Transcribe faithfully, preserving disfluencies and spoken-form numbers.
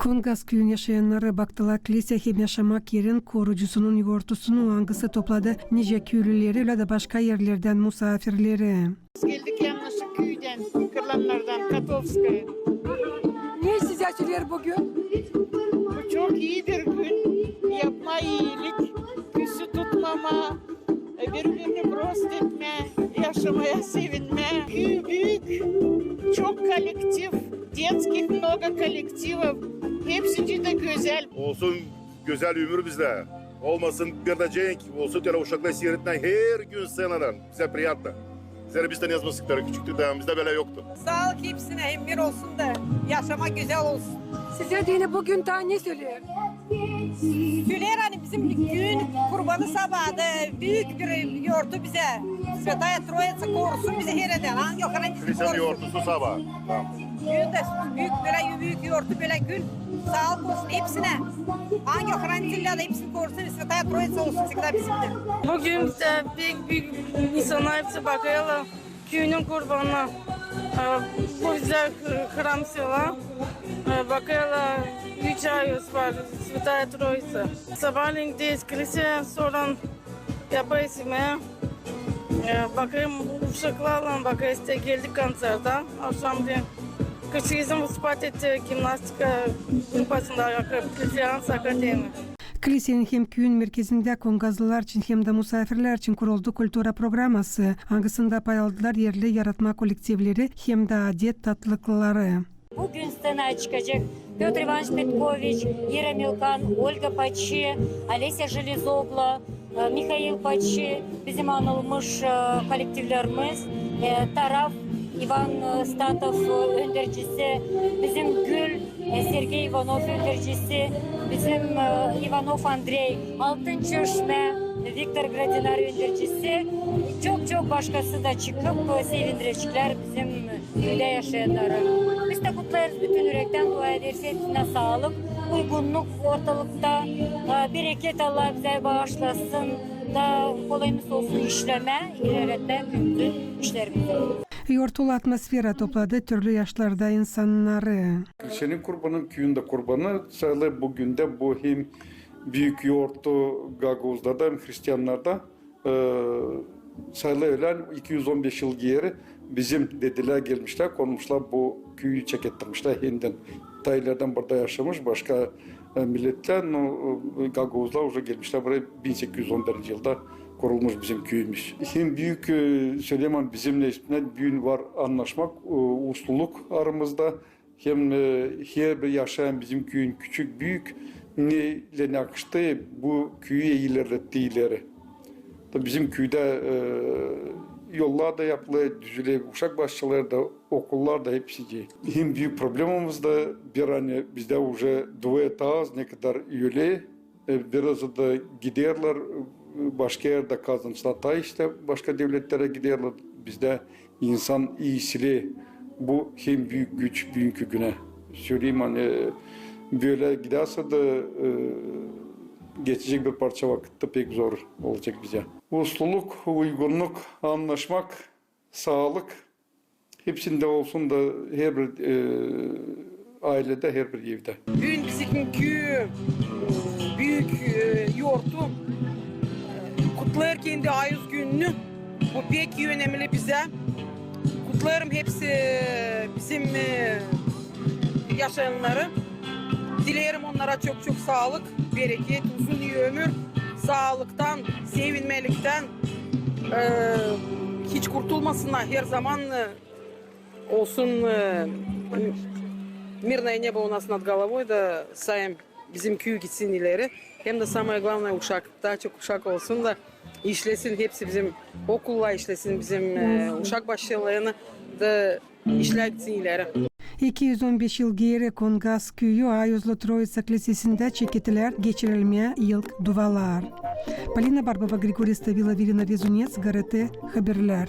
Kongaz küüyün yaşayannarı baktılar klisiya hem yaşamak erin korucusunun yortusunu, angısı topladı nicä küülüleri, ölä dä başka erlerdän musaafirleri. Geldik yannışık küüdän, Kırlanlardan, Kotovskoye. Ne sizä söleer büün? Bu çok ii bir gün. Yapmaa iilik, küsü tutmamaa, e, biri-birini prost etmää, yaşamaya sevinmää. Küü büük, çok kolektiv, детских много коллективов, hepsicii dä gözäl. Olsun gözäl ümür bizdä. Olmasın bir dä cenk, olsun ölä uşaklar siiretmää hergün seenadan. Bizä priятно. Zerä biz dä ne zaman sıktara küçüktük dä, bizdä bölä yoktu. Saalık hepsinä, hem bir olsun da yaşamak gözäl olsun. Sizä deyni büün taa ne söleer? Söleer, ani bizim küüyün kurbanı sabaadı, büük bir yortu bizä. Svetaya Troitsa korusun bizi hererdän. Angel-hranitelь korusun. Klisiyanın yortusu sabaa. Tamam. Büün dä büük, bölä büük yortu, bölä gün. Saalık olsun hepsinä. Angel-hranitelleri dä hepsini korusun, Svetaya Troitsa olsun всегда bizimnän. Büün dä pek büük insannar hepsi bakêrlar küüyünün kurbanına. E, bu bizä hı-, hram sela. E, bakêrlar, üç ayuz var, Svetaya Troitsa. Sabaalän gideriz klisiya, sora yapêrız imää. E, bakêrım uşaklarlan, bakêrız, te geldik kontsertä. Akşam bir kızçıızım выступать etti gimnastika grupasında, akademi. Klisiyanın hem küüyün merkezindä kongazlılar için hem dä musaafirlär için kuruldu kultura programası, angısında pay aldılar erli yaratma kollektivleri hem dä adet tatlılıkları. Büün sţenaya çıkacek Pötr İvanıç Petkoviç, İra Milkan, Olga Paçi, Olesya Jelezoglo, e, Mihail Paçi, bizim anılmış, e, kollektivlerimiz, e, Taraf, İvan, e, Statov, e, öndercisi, bizim Gül, e, Sergey İvanov öndercisi, bizim, e, İvanov Andrey, Altın Çeşme, Viktor Gradinari öndercisi, çok-çok başkası da çıkıp, e, sevindireceklär bizim küüdä yaşayannarı. Biz dä kutlêêrız bütün ürektän, dua ederiz hepsinä saalık, uygunnuk ortalıkta, e, bereket Allah bizä baaşlasın da kolayımız olsun işlemää, ilerletmää küüyümüzün işlerimizi. Yortulu atmosfera topladı türlü yaşlarda insannarı. Senin kurbanın, küüyün dä kurbanı sayılêr büün dä, bu hem büük yortu gagauzlarda, hem hristiyannarda. E, sayılêr ölä, iki üz on beş yıl geeri bizim dedilär gelmişlär, konmuşlar, bu küüyü çekettirmişlär hendän. Taa ilerdän burada yaşamış başka, e, milletlär, no, e, gagauzlar уже gelmişlär buraya bin sekiz üz on birinci yılda kurulmuş bizim küüyümüz. Hem büük, e, sölemää, bizimnän büün var annaşmak, e, usluluk aramızda. Hem, e, herbir yaşayan bizim küüyün küçük, büük, neylän yakıştı, bu küüyü ilerletti ileri. Da bizim küüdä, e, yollar da yapılêr, düzüler uşak başçaları da, okullar da, hepsicii. Hem büük problemamız da bir, ani bizdä уже dvoye taa az, ne kadar ölä, e, birazı da giderlär, e, başka erdä kazançlar, taa işte başka devletlerä giderlär. Bizdä insan iisilää, bu hem büük güç büünkü günä. Söleyim, ani, e, bölä gidärsä dä, e, geçecek bir parça vakıtta pek zor olacek bizä. Usluluk, uygunnuk, annaşmak, saalık, hepsindä olsun da herbir, e, ayledä, herbir evdä. Büün bizim küü, büük, e, yortu, e, kutlêêr kendi ayuz gününü. Bu pek önemli bizä. Kutlêêrım hepsi, e, bizim, e, yaşayannarı. Dileerim onnara çok-çok saalık, bereket, uzun ömür, saalıktan, sevinmeliktän, e, hiç kurtulmasınnar, herzaman, e, olsun, e, мирное небо у нас над головой, da sayım bizim küü gitsin ileri. Hem dä самое главное, uşak, taa çok uşak olsun da işlesin hepsi bizim okullar, işlesin bizim, e, uşak başçalarını da işlär gitsin ileri. İki üz on beş yıl geeri Kongaz küüyü ayuzlu Troitsa klisesindä çeketilär geçirilmää ilk duvalar. Polina Barbova, Grigoriy Stavilov, Irina Rezunets, GRT Haberlär.